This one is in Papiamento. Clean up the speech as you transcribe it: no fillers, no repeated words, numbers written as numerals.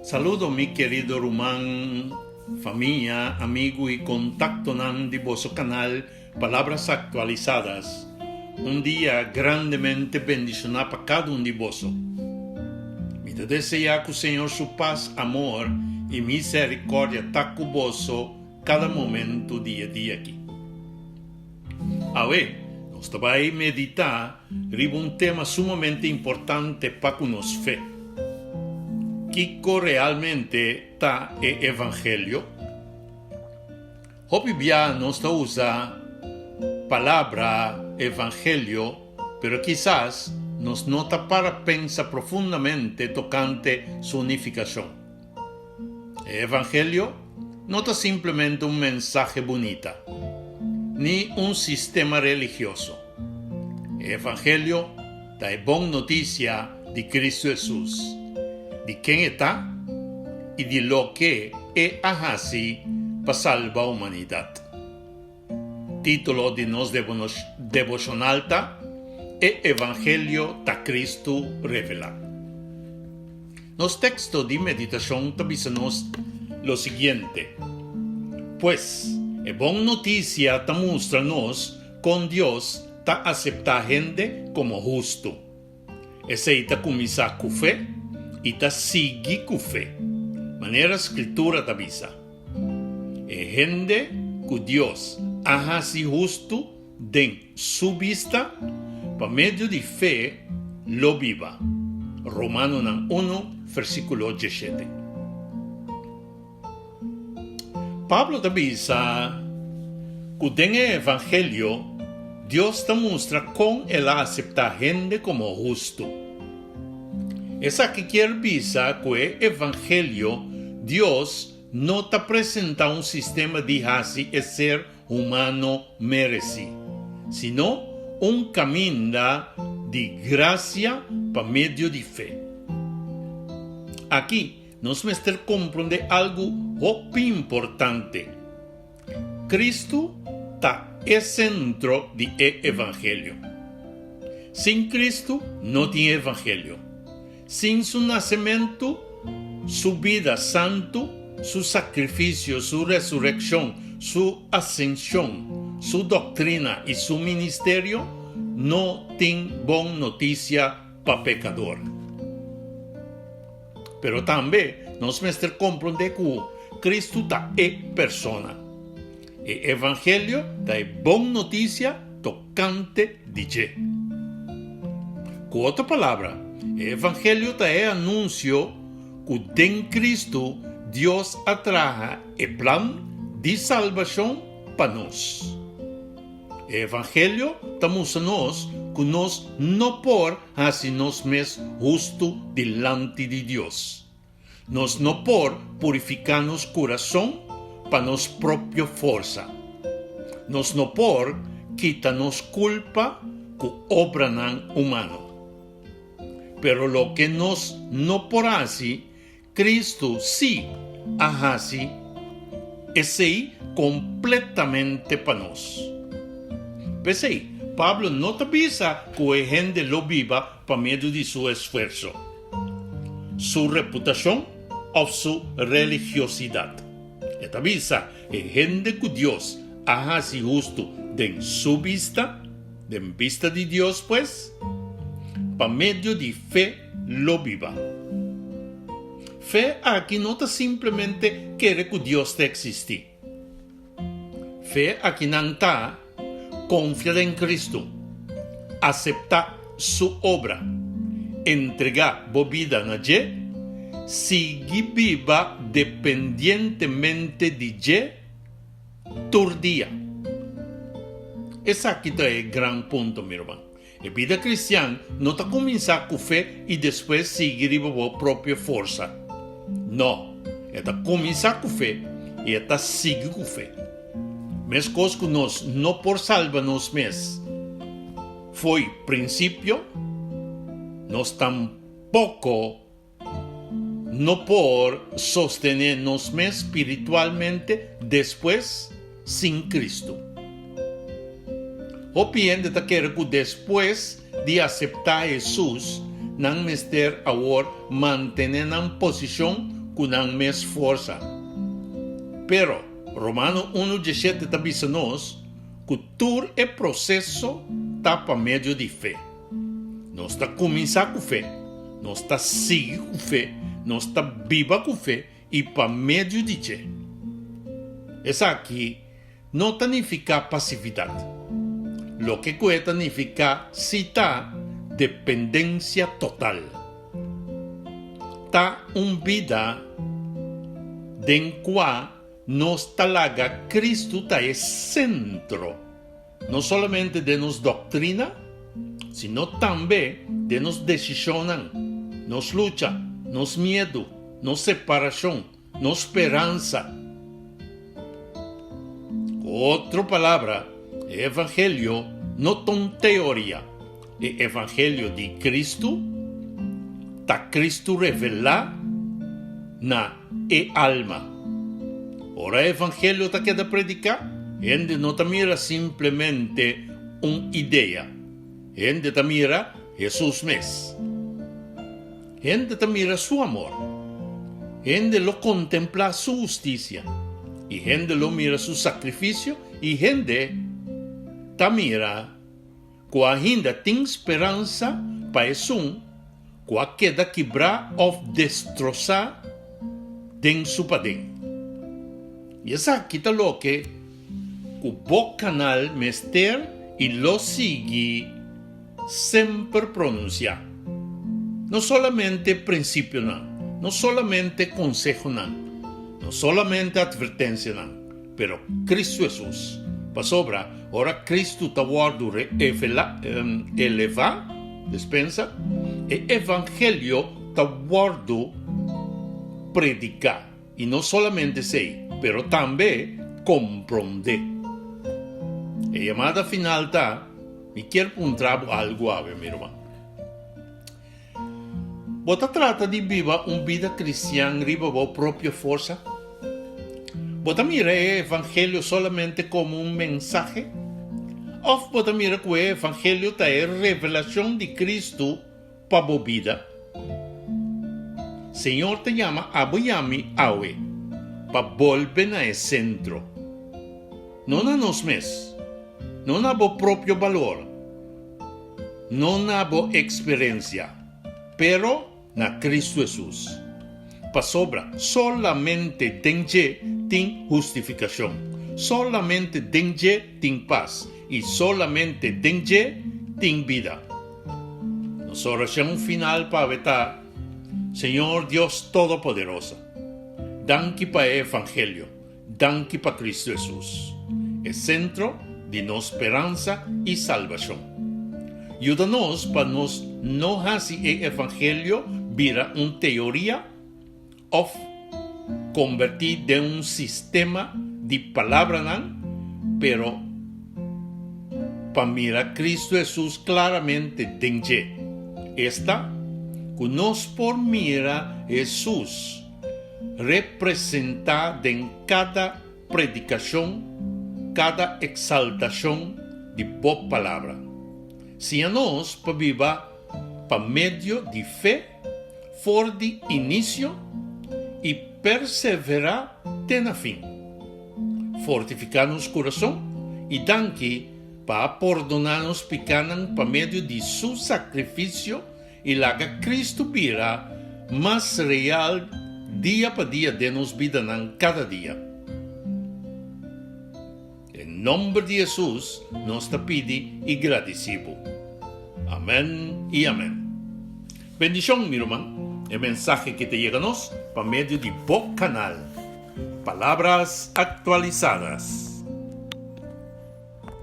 Saludo mi kerido ruman, famia, amigu i kontaktonan di boso kanal Palabras Actualizadas. Un dia grandemente bendishoná pa kada un di boso. Mi ta deseá ku Señor su pas, amor i miserikòrdia ta ku boso kada momentu di e dia aki. Awe, nos ta bai meditá riba un tema sumamente importante pa ku nos fe. Kiko realmente ta e evangelio? Hopi bia nos ta usa palabra evangelio, pero kisas nos no ta para pensa profundamente tokante su nifikashon. E evangelio no ta simplemente un mensahe bunita, ni un sistema religioso. E evangelio ta e bon notisia di Cristo Hesus, di ken e ta i di loke e a hasi pa salba humanidat. Título di nos devoshonal ta, E Evangelio ta Cristo Revelá. Nos teksto di meditashon ta bisa nos lo siguiente, Pues, e bon notisia ta mustra nos kon Dios ta aseptá hende komo hustu. Esei ta kuminsá ku fe i ta sigui ku fe, manera Skritura ta bisa, E hende ku Dios a hasi hustu den su bista, pa medio di fe lo biba. Romanonan unu, versíkulo diesshete. Pablo ta bisa ku den e evangelio Dios ta mustra kon el a aseptá hende komo hustu. Esaki kier bisa ku e evangelio Dios no ta presentá un sistema di hasi e ser humano meresí, sino un kaminda di grasia pa medio di fe. Aki Nos mester komprondé algu hopi importante, Kristu ta e sentro di e evangelio. Sin Kristu no tin evangelio. Sin su nasementu, su bida santu, su sakrifisio, su resurekshon, su asenshon, su doktrina i su ministerio, no tin bon notisia pa pekador. Pero tambe nos mester komprondé ku Kristu ta e persona. E evangelio ta e bon notisia tokante di dje. Ku otro palabra, e evangelio ta e anunsio ku den Kristu Dios a traha e plan di salbashon pa nos. E evangelio ta mustra nos ku nos no por hasi nos mes hustu dilanti di Dios. Nos no por purifiká nos kurason pa nos propio forsa. Nos no por kita nos kulpa ku obranan humano. Pero loke nos no por hasi, Cristo sí a hasi esei kompletamente pa nos. P'esei, Pablo no ta bisa ku e hende lo biba pa medio di su esfuerso, su reputashon òf su religiosidat. E ta bisa e hende ku Dios a hasi hustu den su bista, den bista di Dios pues, pa medio di fe lo biba. Fe aki no ta simplemente kere ku Dios ta eksistí. Fe akinan ta konfia den Kristu, aseptá Su obra, entregá bo bida na dje, sigui biba dependientemente di dje tur dia. Esaki ta e gran punto, mi ruman. E bida kristian no ta kuminsá ku fe i despues sigui riba bo propio forsa. No, e ta kuminsá ku fe i e ta sigui ku fe. Meskos ku nos no por salba nos mes fo'i prinsipio, nos tampoko no por sostené nos mes spiritualmente despues sin Kristu. Hopi hende ta kere ku despues di aseptá Hesus, nan mester awor mantené nan posishon ku nan mes forsa. Pero, Romano unu diesshete ta bisa nos ku tur e proseso ta pa medio di fe. Nos ta kuminsá ku fe, nos ta sigui ku fe, nos ta biba ku fe i pa medio di dje. Esaki no ta nifiká pasividat. Loke ku e ta nifiká si ta dependensia total. Ta un bida den kua nos ta laga Kristu ta e sentro, no solamente den nos doktrina, sino tambe den nos desishonnan, nos lucha, nos miedu, nos separashon, nos speransa. Ku otro palabra, e evangelio no ta un teoria. E evangelio di Kristu ta Kristu revelá na e alma. Ora e evangelio ta keda prediká, hende no ta mira simplemente un idea. Hende ta mira Hesus mes. Hende ta mira su amor. Hende lo kontemplá su hustisia. I hende lo mira su sakrifisio i hende ta mira ku ainda tin speransa pa esun ku a keda kibrá òf destrosá den su paden. I esaki ta loke ku bo kanal mester i lo sigui semper pronunsiá. No solamente prinsipionan, no solamente konsehonan, no solamente atvertensianan, pero Kristu Hesus. Pasobra ora Kristu ta wòrdu revelá, elevá, despensa, e evangelio ta wòrdu prediká. I no solamente esei, pero tambe komprondé. E yamada final ta, Mi kier puntra bo algu awe, mi ruman. Bo ta trata di biba un bida kristian riba bo propio forsa? Bo ta mira e evangelio solamente komo un mensahe? Òf bo ta mira ku e evangelio ta e revelashon di Kristu pa bo bida? Señor ta yama abo i ami awe pa bolbe na e sentro. No na nos mes, no na bo propio balor, no na bo eksperensia, pero na Kristu Hesus. Pasobra solamente den dje tin hustifikashon, solamente den dje tin pas i solamente den dje tin bida. Nos orashon final pa awe ta, Señor Dios Todopoderoso, danki pa e Evangelio, danki pa Kristu Hesus, e sentro di nos speransa i salbashon. Yuda nos pa nos no hasi e Evangelio bira un teoria òf kombertí den un sistema di palabranan, pero pa mira Kristu Hesus klaramente den dje, esta, ku nos por mira Hesus representá den kada predikashon, kada eksaltashon di bo Palabra. Siña nos pa biba pa medio di fe for di inisio i perseverá te na fin. Fortifiká nos kurason i danki pa a pordoná nos pikánan pa medio di Su sakrifisio i laga Kristu bira mas real dia pa dia den nos bidanan kada dia. Den nomber di Hesus nos ta pidi i gradisí bo. Amen i amen. Bendishon mi ruman, e mensahe ki ta yega nos pa medio di bo kanal Palabras Actualizadas.